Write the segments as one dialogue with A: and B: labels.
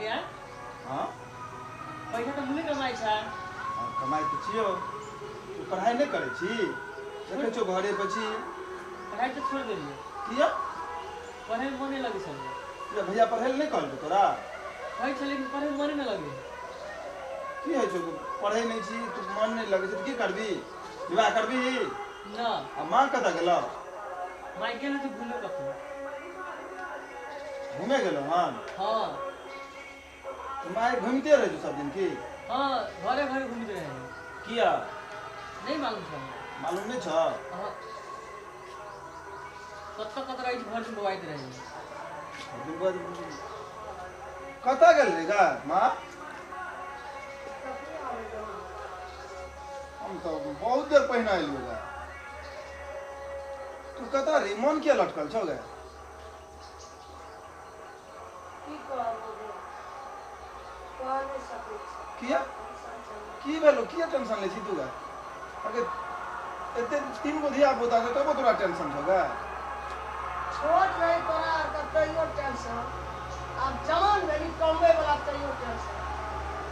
A: भैया।
B: हाँ।
A: पैसा तऽ मुँहे कमाइ छै।
B: हाँ, कमाइ तऽ छियौ। तू पढ़ाइ नहि करै छी? देखै छौ घरे पर छी।
A: पढ़ाइ तऽ छोड़ि देलियै।
B: किया?
A: पढ़ैमे मोन नहि लगै छलै।
B: किया भैया पढ़ै लए नहि कहलकौ तोरा?
A: कहै छलै लेकिन पढ़ैमे मोने नहि लगै।
B: की होइ छौ? पढ़ै नहि छी तू, मन नहि लगै छै तऽ की करबी? विवाह करबी?
A: ना।
B: आ माँ कतऽ गेलौ?
A: माय गेल तऽ घुमे कतौ।
B: घूमे गेलौ हन?
A: हँ।
B: तऽ माय घुमिते रहै छौ सब दिन की?
A: हँ, घरे घरे घुमैत रहै।
B: किया?
A: नहि मालूम छै हमरा।
B: मालूम नहि छौ?
A: हँ, कतऽ कतऽ रहै छै, भरि दिन बौआइत रहै।
B: भरि दिन बौआइत। कतऽ गेल रे गा माँ?
C: कखनी आबै गेलहुँ?
B: हम तऽ बहुत देर पहिने एलियौ गा। तू कतऽ रही? मोन किया लटकल छौ गे?
C: की कहबो गे, कह नहि सकै छी।
B: किया?
C: टेंशन छै हमरा।
B: की भेलो? किया टेंशन लै छी तू गे? अगे एते तीन गो धिया पुता छौ तबो तोरा टेंशन छौ गे?
C: छोट रही तोरा आरके तैयो टेंशन, आब जवान भेली कमबै वला तैयो टेंशन।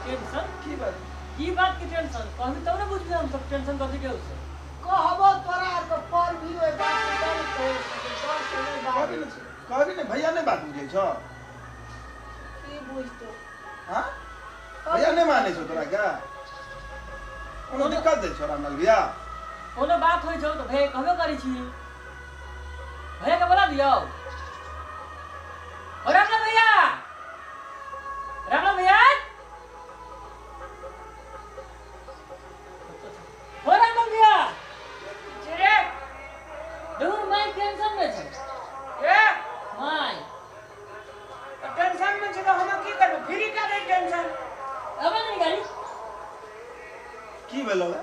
A: टेंशन?
B: की बात?
A: की बात के टेंशन? कहबी तब ने बुझबै हम सब टेंशन कथी के होइ छै।
C: कहबो तोरा आरके पर भी ओहि बात के तब ने कहि सकै डर से नहि
B: कहबी
C: बाजै
B: ने
C: छी।
B: कहबी ने भैया नहि बात बुझै छौ?
C: की बुझतौ?
B: हाँ, भैया नहि मानै छौ तोरा के? कोनो दिक्कत दै छौ रामलाल भैया?
A: कोनो बात होइ छौ तऽ भैया कहबे करै छी। भैया के बोला दियौ। ओ रामलाल भैया, रामलाल भैया, हो रामलाल भैया।
D: रे।
A: देखू ने, my tension में छै।
D: ए।
A: My
D: तऽ टेंशन में छै तऽ हम की करबै? फ्री कऽ दै टेंशन।
A: अबै ने गाड़ी।
B: की भेलौ गे?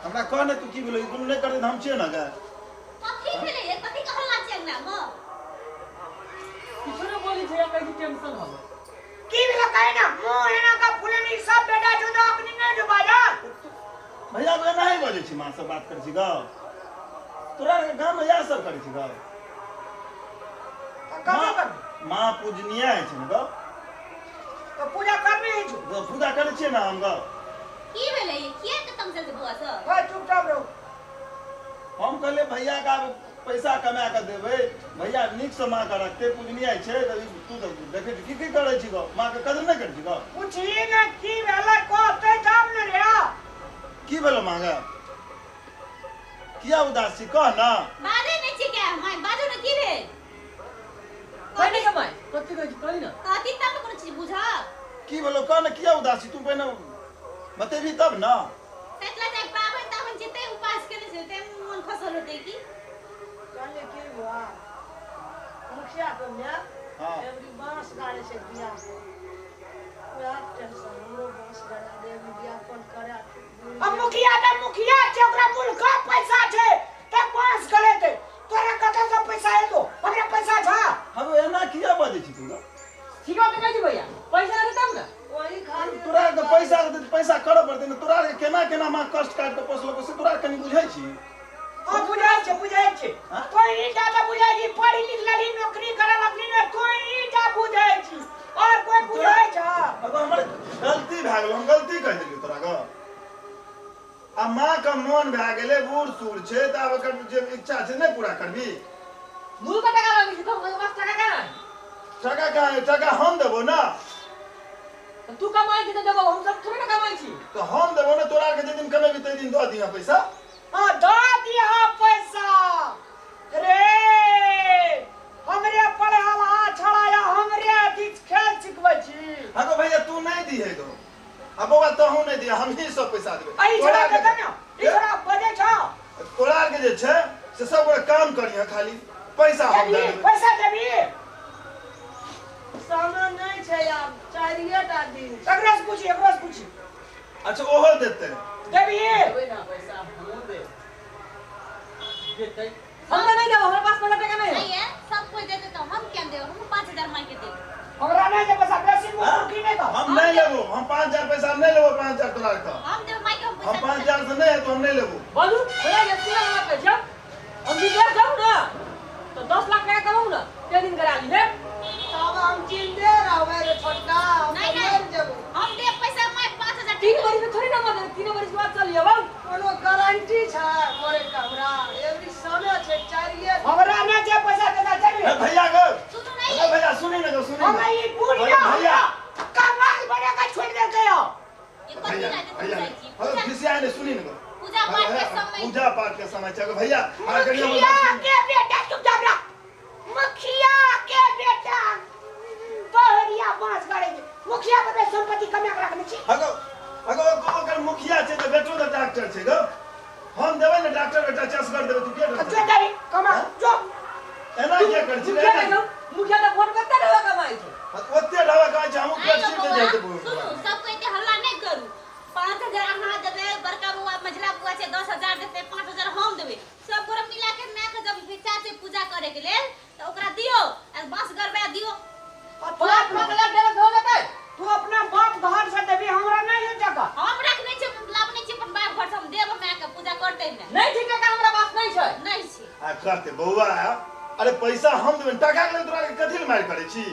B: हमरा कह ने तू की भेलौ? ई दुनू नहि करतै तऽ हम छियै ने गे।
E: कथी भेलै ये? कथी के हल्ला छै अंगना मे?
A: किछो नहि बोली छै, कहै छै टेंशन हवे।
D: की भेलै कहे ना, मुंह एना का फुलेनी सब बेटा छौ तऽ अखनी नहि डुबा जा।
B: भैया तू एनाही बजै छी? माँ से बात करै छी गौ? तोरा आरके गाममे इएह सब करै छी गौ?
D: तऽ कथी करबै?
B: माँ पूजनीय होइ छै ने गौ।
D: तऽ पूजा करने होइ छौ?
B: गौ, पूजा करै छियै ने हम गौ।
E: की भेलै ये? किया एते तमसल छै बौआ सब?
D: है, चुपचाप रहू।
B: हम कहलियै भैया के आब पैसा कमा कऽ देबै, भैया नीकसँ माँके रखतै, पूजनीय छै। तऽ ई तू तऽ देखै छी की की करै छी गौ, माँके कदर नहि करै छी गौ।
D: पूछही ने की भेलै, कहतै तब ने रे।
B: की भेलौ माँ गे? किया उदास छी, कह ने।
E: बाजै नहि छी किया माय? बाजू ने, की भेल?
A: कहि ने गे माय, कथी कहै छी, कही ने।
E: कहती तब ने कोनो चीज बुझब।
B: की भेलौ कह ने, किया उदास छी तू? पहिने बतेबही तब ने।
E: शीतला जाय पाबनि ताबनि छै तैं उपास केने छै तैं मोन खसल होतै की?
C: कहलियै की बौआ, मुखिया के माय।
B: हाँ।
C: एबरी बाँस गाड़ै छै बियाह पर, वएह टेंशन हमरो। बाँस गड़ा दे बियाह कोन करा।
D: आ मुखिया तऽ मुखिया छै, ओकरा मुल्का पैसा छै तऽ बाँस गड़ेतै। तोरा कतऽ से पैसा एतो? हमरा पैसा छा?
B: हम एना किया बजै छी तू गौ?
A: ठीक बात कहै छी भैया, पैसा रहतै तब ने।
C: ओही खातिर।
B: तोरा के पैसा रहतै तऽ पैसा करऽ पड़तै ने। तोरा के केना केना माँ कष्ट काटि कऽ पोसलको से तोरा कनि बुझै छी?
D: हँ, बुझै छै, बुझै छै।
B: हाँ?
D: तों ईटा तऽ बुझै छी, पढ़ि लिख लेलही, नौकरी करऽ लगली ने, तों ईटा बुझै छी, और कोई बुझै छ?
B: अब हमर गलती भए गेल, हम गलती कहि देलियौ तोरा गौ। आ माँ के मोन भए गेलै, बूढ़ सूढ़ छै, तऽ आब एकर जे इच्छा छै नहि पूरा करबी?
A: मुँह के टका लगै छै तऽ हमरा पास टका कहाँ है?
B: टका कहाँ है? टका हम देबो ने।
A: तऽ तू कमाइ छी तऽ देबो, हम सब थोड़े ने कमाइ छी।
B: तऽ हम देबो ने तोरा के, जे दिन कमेबी ताहि दिन दऽ दिहऽ पैसा।
D: हाँ, दऽ दिहऽ पैसा रे। हमरे पढ़ल छड़ा या हमरे अथी खेल सिखबै छी?
B: हाँ गो भैया, तू नहीं दिहे गो, आ बौआ तहूँ नहीं दिहे, हमही सब पैसा देबै।
D: अई
B: तोरा
D: छड़ा
B: के
D: देतै ने ई छड़ा बजै छौ।
B: तोरा आरके जे छै से सब गोटे काम करिहे, खाली पैसा हम दऽ
D: देबही?
B: देबै।
D: पैसा देबही?
C: समय नहि छै आब, चारिए टा दिन छै।
D: एकरा से पूछी, एकरा से पूछी।
B: अच्छा, ओहो देतै।
D: देबही?
A: देबै ना पैसा, हमहूँ देब। देतै, हमरा नहि देबो, हमरा पास पैसा टका नहीं है।
E: नहीं है, सब कोई देते तो हम क्या देब? हम 5000 मांग के देब।
D: हमरा नहि दे पैसा बेसी, मुँह की नहि कह।
B: हम नहीं लेबो, हम 5000 पैसा नहीं लेबो, 5000 तोरा के।
E: हम देब माय के हम
B: हम
E: पैसा।
B: 5000 से नहीं है तो हम नहीं लेबो।
A: बोलू भैया, ये सुना हमरा कहै छै, हम विदेश जाऊ ना तो 10 लाख टका कमाऊ ना, ते दिन करा ली है।
C: तब हम जिंदे रहबै रे छोटका।
A: तीन बरिस के बाद चलिए बाबू।
C: कोनो गारंटी छै मरे के हमरा? एवरी समय छै चारिये।
D: हमरा नहि छै पैसा तैसा चल।
B: ए भैया गो।
E: सुनू नहीं।
B: ए भैया, सुनी ना गो, सुनी
D: हमरा
B: ना।
D: ई बुढ़िया
B: अरे भैया।
D: हमरा कंगाल बना के छोड़ देलकै हौ।
E: ये कथी
B: भैया
E: लागे तुम
B: भैया
E: जाइ छी?
B: अरे
E: पूजा
B: खिसिया ने, सुनी ना गो।
E: पूजा पाठ के समय।
B: पूजा पाठ के समय छै गो भैया, हमरा करिया।
D: मुखिया के बेटा, चुपचाप रह। मुखिया के बेटा बहरिया बांस गाड़े छै। मुखिया के संपत्ति कमा के रखने छी।
B: अगो अगो ओकर मुखिया छै तऽ बेटो तऽ डॉक्टर छै गो। हम देबै ने डॉक्टर बेटा चस कर देबै, तू के
D: तो
B: डरतै?
D: जो देबी कमा जो।
B: एना किया करै छी?
A: मुखिया के मुखिया तऽ वोट कते ढेबा कमाइ छै?
B: ओते ढाबा कमाइ छै, हमहूँ
E: आइ
B: पेट
E: यौ
B: चीर
E: बौआ,
B: दे जाइत।
E: सुनू, सबको एते हल्ला नहि करू। 5,000 अहाँ देबै, बड़का बौआ मझिला बौआ छै 10,000 देतै, 5,000 हम देबै। सब गोरा मिला के माय के जब इच्छा छै पूजा करे के लेल तऽ ओकरा दियौ आ बाँस गड़बा दियौ।
A: 5-5 लाख डेढ़ धो लेतै।
D: तू अपना बाप घर से देबी, हमरा नहीं है जगह।
E: हम रखने छी, लाबने छी अपन बाप घर से, हम देब माय के, पूजा करतै ने।
A: नहि छै टका, हमरा पास नहि छै।
E: नहि छै।
B: आ करते बौआ, अरे पैसा हम देबै टका के लेल, तोरा के कथी ले मारि करै छी?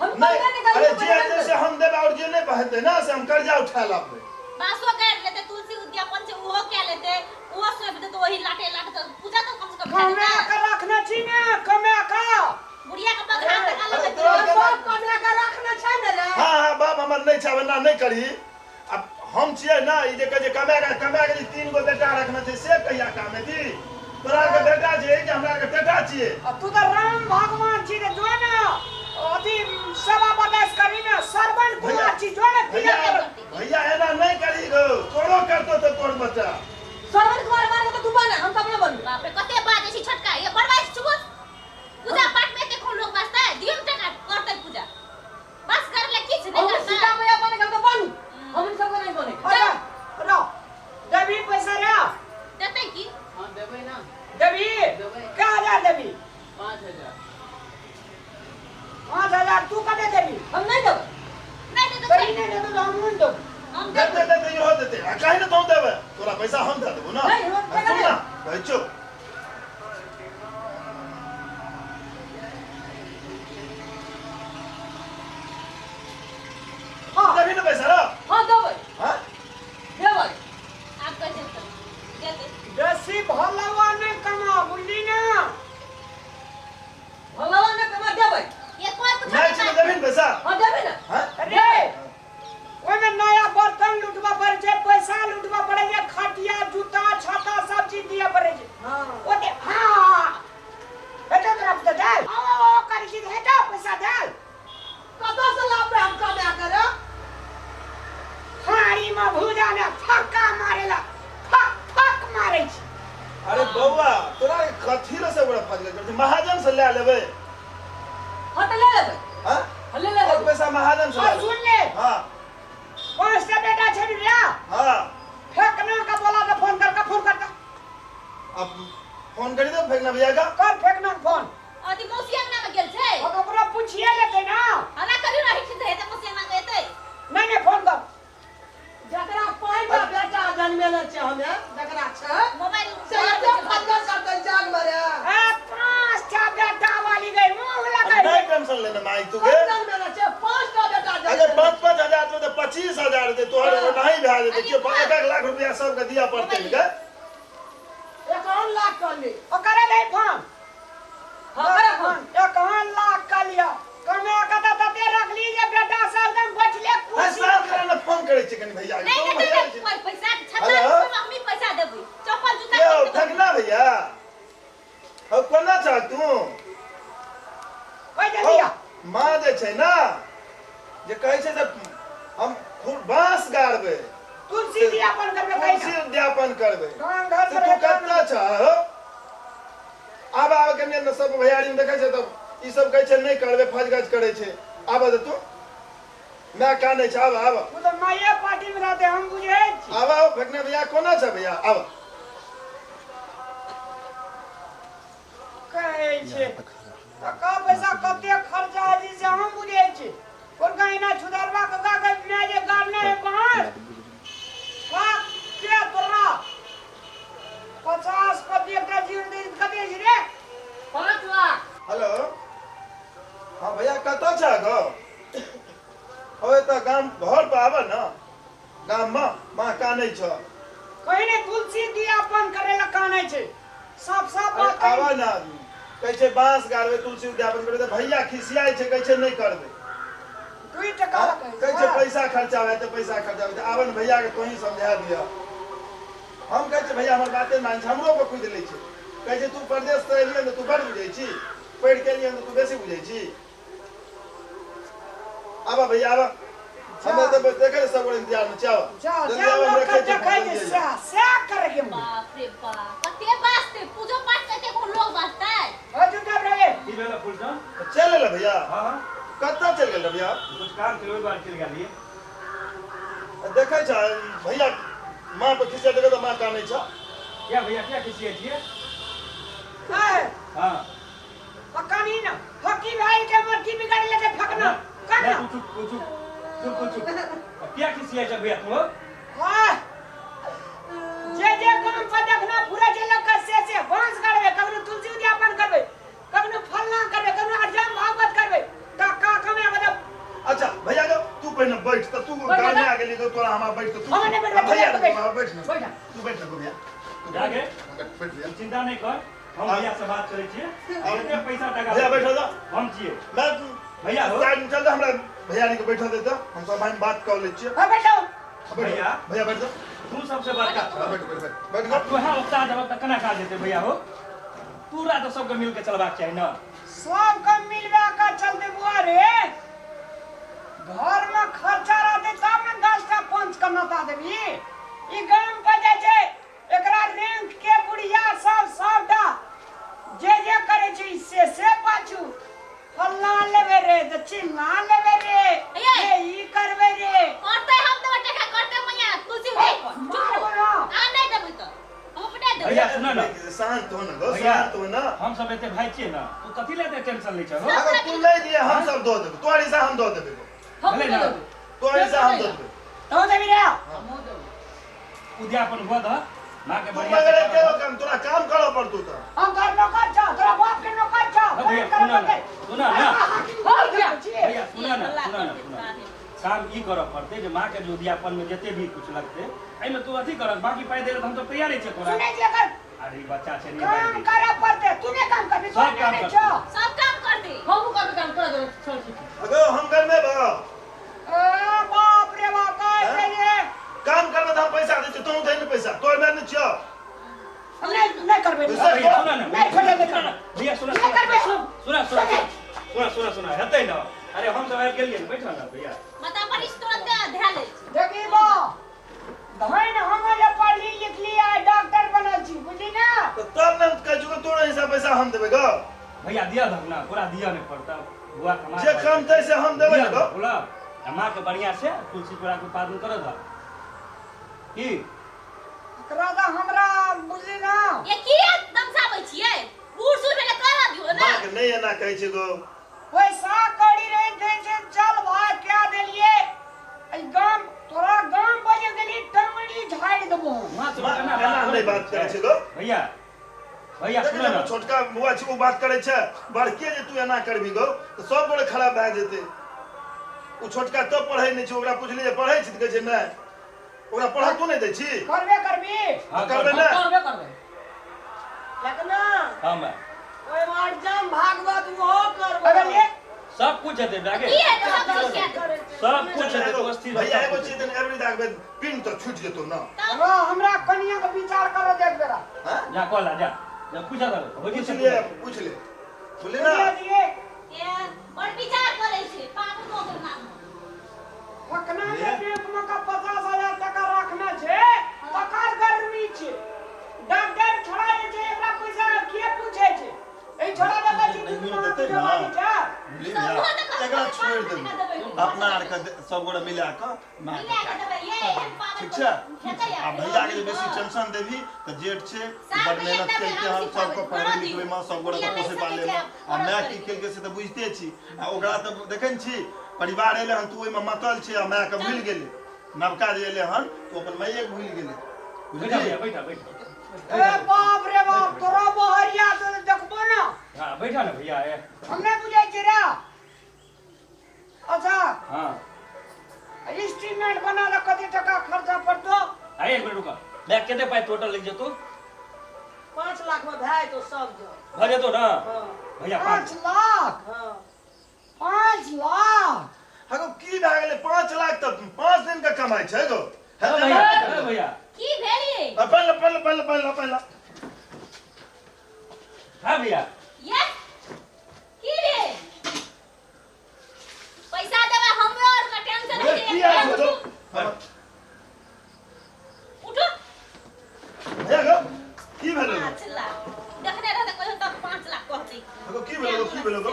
A: हम
B: नहीं
A: पैसा निकाल
B: अरे जे हेतै से हम देबै और जे नहि हेतै ना से हम कर्जा उठा लाबबै।
E: बाँसो गाड़ि लेतै, तुलसी उद्यापन छै ओहो कए लेतै, ओहो सौंपि देतै, ओही लाटे लाटे तऽ पूजा तऽ कम से कम भए
D: कमा
E: जेतै।
D: के रखने छी ने, कमा के।
E: बुढ़िया के बघा टका लऽ
B: अरे
E: के
B: तोरा
E: दियौ।
B: के
C: बाप कमा के रखने छै ने रे?
B: हाँ हाँ, बाप हमर नहि छै, आब एना नहि करही। अब हम छियै ना, ई जे कहै छै कमा के, कमा के जे तीन गो बेटा रखने छै से कहिया काम हेती? तोरा के बेटा छै कि हमरा के टेटा छियै?
D: आ तू तऽ राम भगवान छी रे, जो ने अथी सेवा बर्दाश्त करी ने, श्रवण कुमार छी, जो ने
B: भैया
D: पूजा कर।
B: भैया, एना नहि करही गो, तोरो करतो तऽ तोर बच्चा।
A: श्रवण कुमार मारे तऽ तू बना, हम सब ना बनबै।
E: बाप रे, कते बाजै छी छोटका, ये बड़ बाजै छी। पूजा पाठ में एते कोन लोग बाजतै? दियौ ने टका, करतै पूजा। बस कर ले, किछु नहि
A: हम
E: करतै।
A: सीता मैया बने के हम तऽ बनू, हम सबके नहि बने।
D: अरे रो देबी पैसा रे?
E: देतै की?
A: हां, देबै ना।
D: देबी?
A: देबै।
D: कै हजार देबी?
A: 5,000।
D: 5,000। तू कते देबी?
A: हम नहि देबै।
E: नहि देतै।
D: तोरी नहि देतौ तऽ हमहूँ नहि देबौ।
E: हम
B: देते
E: देबै।
B: देते, इहो देते। आ काहे ने तों देबै? तोरा पैसा हम दे देबो ना।
A: नहीं, हम
B: आ,
A: टका
B: सुन ना,
A: नहीं।
B: कहै छौ।
D: हाँ।
B: देबही ने पैसा रो?
A: हां, देबै।
B: हाँ।
A: देबै।
E: आब कहै छै तऽ देतै।
D: बेसी भलवा नहि कमा, बुझली ना?
A: भगवान ने कमा, देबै।
E: ये कोई कुछ
B: नहि छै तऽ देबही ने पैसा?
A: हां, देबै ना।
B: हाँ।
D: अरे ओहिमे नया बर्तन लुटबऽ पड़ै छै, पैसा लुटबऽ पड़ै छै, खटिया, जूता, छाता सब चीज दिअ पड़ै छै।
C: हाँ।
D: ओते हाँ हेतौ तोरा तऽ दे, आओ आओ करै छी तऽ हेतौ पैसा दे।
C: कतऽ से लाबबै हम कमा के रे?
D: हाड़ी में भूजा ने फक्का मारेला, फक फक मारै छै।
B: अरे बौआ, तोरा कथी रे से ओकरा फँस गेल? महाजन से लए लेबै।
A: हां, तऽ ले लेबै।
B: हाँ।
A: हां, ले
B: और
A: लेबै।
B: पैसा महाजन से
D: और
B: लए लेबै।
D: सुन ले।
B: हाँ।
D: पांच टा बेटा छै ने रे?
B: हाँ।
D: फेकना का बोला के फोन कर के, फोन कर के।
B: अब फोन करी दो फेंकना भैया का।
D: कर फेकना के फोन।
E: अथी मौसी अंगना में गेल छै।
D: अब ओकरा पूछिए लेतै ना।
E: हमरा कहियो नहीं छै हेतै, मौसी अंगना में एतै।
D: नहीं नहीं, फोन कर।
C: जकरा पाँचटा बेटा जन्मेले छै हमे, जकरा छै
E: मोबाइल
C: से एते फजल करतै जाग में रे?
D: ए पांच टा बेटा वाली गई मुंह लगै।
B: नहीं टेंशन लेने माई तू के।
C: कम जन्मेले छै? पाँचटा बेटा
B: अगर
C: जन्मेले।
B: 5-5 हजार दे तो 25,000 दे, तोहर
C: हाँ।
B: नहीं भए जेतै।
E: अरे
B: केओ 1-1 लाख रुपया सबके दिया पड़तै के।
C: 51 लाख कर ले।
D: ओकरे दे फोन।
A: हां, करे फोन।
D: 51 लाख का लिया, कमा के तऽ तते रखली जे बेटा सब एकदम बैठले
B: अरे
D: कुर्सी।
B: साफ करे ने, फोन करै छै कनि भैया के।
E: नहीं
B: तो
E: नहीं
B: भैया
E: नहीं, कोई पैसा छत्ता
B: हेलो?
E: मम्मी पैसा देबै, चप्पल जूता
B: यौ
E: खरीद देबै।
B: फेंकना भैया, हौ कोना छह तू?
D: कहि जल्दी आ।
B: माँ जे छै ना जे कहै छै जे हम खूब बाँस गाड़बै।
D: तुलसी दियापन करबे कहि।
B: तुलसी उद्यापन करबै।
D: गाम घर
B: से
D: पर
B: तू कतऽ छह हौ? आब आब कनि ने, सब भैयारी मे देखै छै तब ई सब कहै छै नहि करबै, फज गज करै छै। आब दे तू, माय कानै छै, आब आब।
D: ओ तऽ माये पार्टी में रहते, हम बुझै छी।
B: आब आब फेकने भैया, कोना छै भैया, आब।
D: कहै छै टका पैसा कते खर्चा होइ छै से हम बुझै छी। कोनका एना छुदरबा कका के माय जे गाड़ने है बाँस फक के, तोरा 50 पति एकटा जीवन दे, कते छै रे?
A: 5 लाख।
B: हेलो, हाँ भैया, कतऽ छह गो? हो एतऽ गाम घर पर आबऽ ने। गाम में माँ कानै छ।
D: कहीं ने तुलसी दिया अपन करे ला कानै छै। साफ साफ
B: अरे
D: बात कही।
B: आवा ना आदमी कहै छै बांस गाड़बै तुलसी उद्यापन करबै तऽ भैया खिसियाइ छै, कहै छै नहि करबै।
D: 2 टका ला
B: कहै छै पैसा खर्चा भए तऽ पैसा खर्चा भए। आबन भैया के तोही समझा दिअ। हम कहै छै भैया हमर बाते मान छै, हमरो पर कुदि लै छै। कहै छै तू परदेश से एलियै ने तू बड़ बुझै छी, पढ़ि के एलियै ने तू बेसी बुझै छी। आबा भैया आबा, हमे तऽ देखै सब गोटे इंतजार में छी। आबा
D: जा
B: जल्दी
D: जा
B: आबा, हम
D: लोग
B: रखै
D: के
B: छी
D: देखै
B: फोन,
D: छै
B: जल्दी
D: सएह सएह करे के मन।
E: बाप रे बाप, कते बाजतै? पूजो पाठ कते को लोग बाजतै?
D: हो चुपचाप रहे।
F: की भेल फुलचन?
B: चलि एलै भैया?
F: हाँ हाँ।
B: कतऽ चलि गेल भैया?
F: कुछ काम छलै ओहि दुआरे चलि गेलियै।
B: देखै छ भैया माँ पर खिसिया, देखै तऽ माँ कानै छ।
F: किया भैया, किया खिसियै छियै?
D: है।
F: हाँ।
D: पक्का नहीं ना हॉकी भाई के मोर की बिगाड़ लेके फेंकना
F: नहीं,
D: करना।
F: तू चुप, तू चुप, चुप, तू चुप। किया खिसियै छै भैया तू?
D: हाँ जे जे काम पर देखना पूरा जे लोग का से से बांस गाड़बे, कखनो तुलसी उद्यापन करबे, कखनो फलना करबे, कखनो अरजाम भागवत करबे, टका कमे मतलब।
B: अच्छा भैया गो, तू पहिने बैठ तऽ तू
A: बैठ
B: गाँव
A: ना।
B: आ गेली तऽ तोरा हमरा बैठ तऽ तू
D: हम नहि बैठबै,
B: भैया
D: बैठ।
B: बैठ ना।
A: बैठ।
B: तू बैठ ना भैया, तू
F: जा गे।
B: बैठ, बैठ भैया।
F: तू चिंता नहीं कर, हम भैया से बात करै छियै। जते पैसा टका
B: भैया बैठो जा।
F: हम छियै।
B: मैं
F: भैया हो।
B: साइड में चल जा, हमरा भैया के बैठा दे तऽ हम सब भाई बात कर लै छियै।
D: हाँ बैठो।
B: बैठ।
F: भैया।
B: भैया बैठ जा।
F: तू सबसे बड़का छह।
B: बैठ बैठ बैठ बैठ
F: आ
B: गो।
F: तोहे औकात देबक तऽ केना काज हेतै भैया हो? पूरा तऽ सबके मिलके चलबाक चाही ने।
D: सब के मिलबा का चलते बुआ रे, घर में खर्चा रहते तब ने 10 टा पंच के नता देबी। ई गाम पर जाइ छै एकरा रैंक के बुढ़िया सब सबटा जे जे करे छै से से पाछू फल्ला लेबे रे तऽ चिल्ला लेबे रे,
E: ये।
D: ये ई करबे रे।
E: करतै हम देबै टका, करतै मैया तुलसी उद्यापन। चुप
D: मारबो ना।
E: आ नहि देबै तऽ हम अपने देबै।
F: भैया सुन ना।
B: शांत हो ना गो,
F: भैया।
B: शांत हो ना।
F: हम सब एते भाई छियै ने, तू कथी ले एते टेंशन लै छहो?
B: अगर तू नहीं दिए हम सब दऽ देबै, तोहर हिस्सा हम दऽ देबै गो।
A: हम
F: भेलै ना?
A: देबै।
B: तोहर हिस्सा हम दऽ देबै।
D: तू देबी रे।
A: हमहूँ देबै।
F: उद्यापन हुआ दह माँ के
B: तू
F: बढ़िया से
B: मगर
F: करऽ
B: एके
F: दह।
B: काम तोरा काम करऽ पड़तौ तऽ।
D: हम तोहर नौकर छौ, तोरा बाप के नौकर छौ।
F: हाँ भैया
D: काम
F: सुना
D: करऽ
F: ना,
D: पड़तै।
F: सुना ना।
A: हो गया।
F: भैया सुना ना,
E: हल्ला
F: सुना ना,
E: करतै
F: सुना ना।
E: सारे।
F: काम ई करऽ पड़तै जे माँ के जे उद्यापन में जते भी कुछ लगतै एहिमे तू अथी करऽ, बाकी पाइ दै लए तऽ हम सब तैयारे छियै तोरा।
D: सुनै छियै एकर?
F: अरे ई बच्चा छै नहीं
D: काम
F: बाजि दै छै।
D: करऽ पड़तै, तू नहि काम करबी,
F: सब
D: तोरा
F: काम
D: नहि
F: करतै।
D: छौ।
E: सब काम करतै।
A: हमहूँ करबै काम, तोरा जरूरत छोड़ छी।
B: अगो हम करमे बा।
D: ए बाप रे बाप, कहै छै जे
B: काम करमे तऽ हम पैसा दै छियौ, तोहूँ दही ने पैसा, तोहर माय नहि छियौ।
D: हम नहि नहि करबै।
B: पैसा
F: भैया सुना ना,
D: नहि छोड़बै,
F: सुना ना, भैया सुना,
D: नहि करबै हम।
F: सुना सुना सुना सुना सुना हेतै ना। अरे हम सब आबि गेलियै ने, बैठो ना भैया।
E: मतलब पर इस तुरंत धए लै छै।
D: देखी बा, धन हम जे पढ़ली लिखली आ डॉक्टर बनल छी, बुझली ना?
B: तऽ तब ने कहै छियौ तोरा हिस्सा पैसा हम देबै गो।
F: भैया दिअ दहक ना, पूरा दिअ नहि पड़तौ, बुआ कमा
B: जे कमतै से हम देबै ने गो।
F: बोला आ माँ के बढ़िया से तुलसी चूड़ा के उत्पादन करऽ दहक की?
D: एकरा तऽ हमरा बुझली ना।
E: ये की दमसाबै छियै? बूढ़ सूढ़ भेलै करऽ दियौ ने।
B: माँ के नहि एना कहै छै गो।
D: पैसा कौड़ी रहि दै छै, चल भाय कए देलियै। एहि गाम तोरा गाम बजे गेली टंगड़ी झाड़ि देबो हम।
F: माँ से
B: माँ
F: केना
B: एना नहि बात करै छै गो।
F: भैया भैया
B: देखै
F: सुन
B: छै
F: ना।
B: छोटका बौआ छै ओ बात करै छै, बड़के जे तू एना करबी गो तऽ सब गोटे खराब भए जेतै। ओ छोटका तो पढ़ै नहि छै, ओकरा पुछली जे पढ़ै छी तऽ कहै छै नहि। ओकरा पढ़ऽ तू नहि दै छी?
D: करबे करबी।
F: हाँ,
B: करबै
F: करबै।
B: ने।
A: करबे करबै।
C: लगना
F: हाँ माँ।
C: ओहिमे अरजम भागवत ओहो करबै।
D: अगर ले
F: सब कुछ हेतै जाके।
E: की हेतै? सब कुछ हेतै।
F: सब कुछ हेतै, तू अस्थिर हो,
B: भैया
F: सब
B: एगो
F: कुछ
B: चीज तनि एवरी दाग पिन तऽ छूटि जेतौ ना।
E: तब
D: हाँ, हमरा कनिया के विचार करऽ दे एक बेरा।
B: हाँ?
F: जा कॉल आ जा, जा पूछा दे भौजी
B: पूछ
F: से।
B: ले, पूछ ले, बुझली ना?
D: सुनिए दिए।
E: ए बड़ विचार करै छै, पागल भऽ गेल माँ।
D: पकना के बैंक में का 50,000 टका रखने छै, तकर गर्मी छै। डॉक्टर छोड़ा जे छै एकरा पैसा के पूछे छै? ई छोड़ा देता छै
B: नहि
D: दू
B: देतै ना।
D: बीमारी छै।
B: बुझली
E: तऽ
B: भैया
E: ओहो तऽ कहतै
B: एकरा
E: पाँच
B: छोड़ि
E: टका
B: देबै
E: देबै।
B: अपना आरके सब गोटे मिला कऽ माँ
E: मिला के देबै, ये एहन पागल
B: ठीक छै।
E: हेतै
B: आ भैया के जे बेसी टेंशन देबही तऽ जेठ छै,
E: साल
B: बड़
E: में
B: मेहनत
E: एकटा
B: केलकै
E: बेर
B: हन
E: हम
B: सबके
E: सिखाबै,
B: पढ़बै
E: करऽ
B: लिखबै
E: दियौ।
B: मे, सब गोटे के
E: किया नहि
B: पोसै
E: सकै
B: पालै
E: छै
B: मे।
E: आब
B: आ
E: करऽ
B: माय की
E: पड़तै।
B: केलकै से तऽ बुझिते छी। आ ओकरा तऽ देखै ने छी परिवार एलै हन तऽ ओहिमे मतल छै आ मायके भूलि गेलै। नवका जे एलै हन तऽ ओ अपन माइएके भूलि गेलै।
F: बैठा
B: बुझलियै?
F: भैया बैठा बैठा।
D: ए बाप रे बाप, तोरा बहरिया से देखबो ना।
F: हाँ बैठा ना भैया ए।
D: हम नहि बुझै छियै रे। अच्छा।
F: हाँ।
D: एस्टीमेट बना ले कते टका खर्च
F: भैया एक मिनट रुक भैया कते पाइ टोटल लागि जेतौ
C: 5 लाख में भए जेतौ सब जग।
F: भऽ जेतौ ने?
C: हाँ।
F: भैया
D: पाँच
F: 5
D: लाख।
C: हाँ।
D: 5 लाख।
B: हगो, की भए गेलै? 5 लाख तऽ 5 दिन के कमाइ छै गो।
F: हे भैया, हे भैया।
E: की भेलिए?
B: पहिला पहिला पहिला पहिला पहिला।
F: हाँ भैया।
E: ये की रे, पैसा देबै हमरो और का टेंशन
B: ए,
E: है।
B: की आयल छौ?
E: उठो।
B: भैया गो, की भेलै गो?
E: 5 लाख देखने रहते कोई तब 5 लाख कहते।
B: गो, की भेलै गो? की भेलै गो?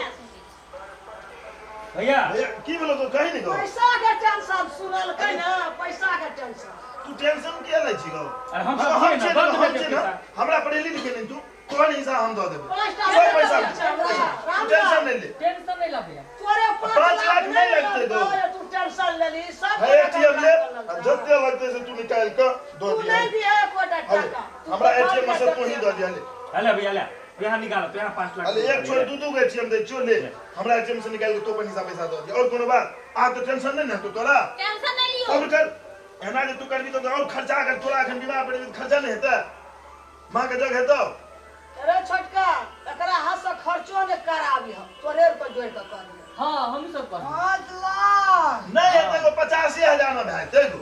F: भैया।
B: भैया, की भेलै गो? कही ने गो।
C: पैसा के टेंशन सुनलकै ने, पैसा के टेंशन।
B: तू टेंशन किया लै छी गो?
F: अरे हम सब
B: हम
F: छियै ने,
B: छियै
F: दऽ
B: ने, हम
F: देबै
B: छियै ने।
F: पैसा।
B: हमरा पढ़ेली लिखे नहीं तू, तोहर हिस्सा हम दऽ देबै।
C: 5 टा
B: सब पैसा।
C: छै हमरा।
B: तू टेंशन नहीं ले।
A: टेंशन नहीं ला भैया।
C: तोरे
B: 5 लाख नहीं लगतै गो।
C: तू टेंशन लेली सब।
B: है एटीएम ले आ जते लगतै से तू निकालि कऽ दऽ
C: तू
B: दिया।
C: नहीं दिए एकोटा
B: अरे
C: टाका। तू
B: हमरा
C: तो
B: एटीएम से
C: बाप
B: तू ही दऽ दिया, ले।
F: अले भैया, ले यहाँ निकाल तो यहाँ 5 लाख।
B: अरे एक छोड़, दू दू गो एटीएम दै छियौ, ले। हमरा एटीएम से निकालि के तू अपन हिसाब पैसा दऽ दिया। और कोनो बात? आब तऽ टेंशन नहीं ने हेतौ तोरा?
E: टेंशन नहीं लियो।
B: अब कर एना जे तू करबी तऽ और खर्चा, अगर तोरा एखन विवाह पड़ि तऽ खर्चा नहि हेतै? माँ के जग हेतौ?
C: अरे छोटका, एकरा हाथ से खर्चो ने कराबी, हम तोरे के जोड़ के करबी।
A: हाँ, हम सब कर
D: 5 लाख।
B: नहि हेतै गो, 85,000 मे भए जेतै गो।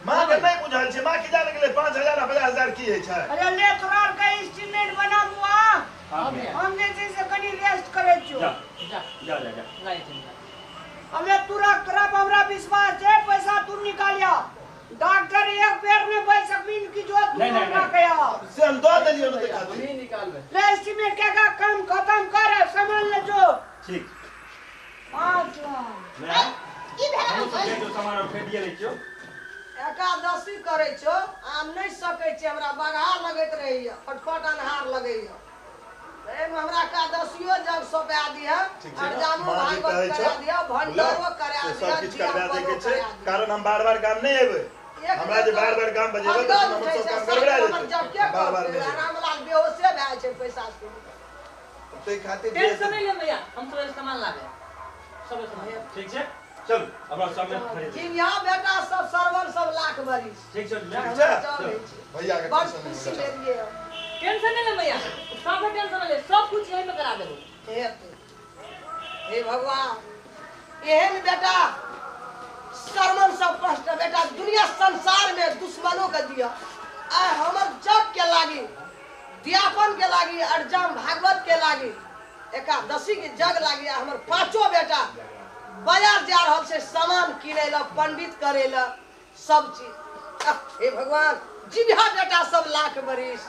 B: माँ के नहि बुझल छै, माँ की जाने गेलै 5,000 आ 50,000 की होइ छै।
D: अरे ले, तोरा आर के एस्टीमेट बना बुआ।
F: हाँ भैया।
D: हम जे छै से कनि रेस्ट करै छियौ।
F: जा।
A: जा।
F: जा जा जा।
A: ला चिंता।
D: अबे तू रख, तोरा पर हमरा विश्वास छै। पैसा तू निकालिया। डॉक्टर एक बेर ने बोल सकबी कि जो तू
F: नहीं, नहीं,
D: हमरा
F: नहीं।
D: के आओ।
B: से हम दऽ देलियौ ने
A: भैया,
B: खातिर।
A: हम ही निकालबै।
D: ले, एस्टीमेट के का काम खत्म कर, सामान ले जो।
F: ठीक।
D: 5 लाख।
F: मैं
E: की भेल?
F: हमहूँ सब जाइ छियौ, सामान आर खरीदिए लै छियौ।
C: एकादशी करै छौ, आब नहि सकै छी। हमरा बगहा लगैत रहैया, फटफट अन्हार लगैया। एहिमे हमरा एकादशियो जग सौंपा दिह।
B: ठीक छै।
C: अरजामो
B: माँ जे
C: भागवत
B: कहै
C: करा
B: छौ,
C: दिह, भंडारो करा
B: से
C: दिह,
B: सब किछु करवा दै के
C: दियापनो
B: छै।
C: करा दिह।
B: कारण हम बार बार गाम नहि एबै।
C: एक
B: हमरा जे बार बार गाम बजेबै तऽ
C: फटगर
B: हमर
C: उठै
B: सब
C: छै,
B: काम गड़बड़ा
C: हमर
B: जेतै।
C: जब के
B: बार बार
C: करतै?
B: नहि जेबै।
C: रामलाल बेहोशे भए जाइ छै पैसा सुनि कऽ।
B: ताहि खातिर जे
A: टेंशन नहीं ले भैया, हम सब सामान लाबे, सब सामान।
F: ठीक छै, चल हमरा सब खरीद।
C: जिन्हा बेटा सब, सरवन सब लाख बरिस।
F: ठीक छै मैं।
B: ठीक छै।
C: चलै छी।
B: भैया के
C: बड़
B: टेंशन नहि
C: खुशी
B: होना चाही।
C: भेलियै हम।
A: टेंशन नहीं ले भैया, सब टेंशन नहीं ले, सब कुछ यही में करा देबो।
C: हेतै। हे भगवान, एहन बेटा सरमन सब 5टा बेटा दुनिया संसार में दुश्मनों के दिया। आइ हमर जग के लागी, दियापन के लागी, अरजाम भागवत के लागी, एकादशी के जग लागी, आ हमर पांचो बेटा बाजार जा रहल छै सामान किनै लए, पंडित करै लए, सब चीज। आह, हे भगवान, जिबिहा बेटा सब लाख बरिस।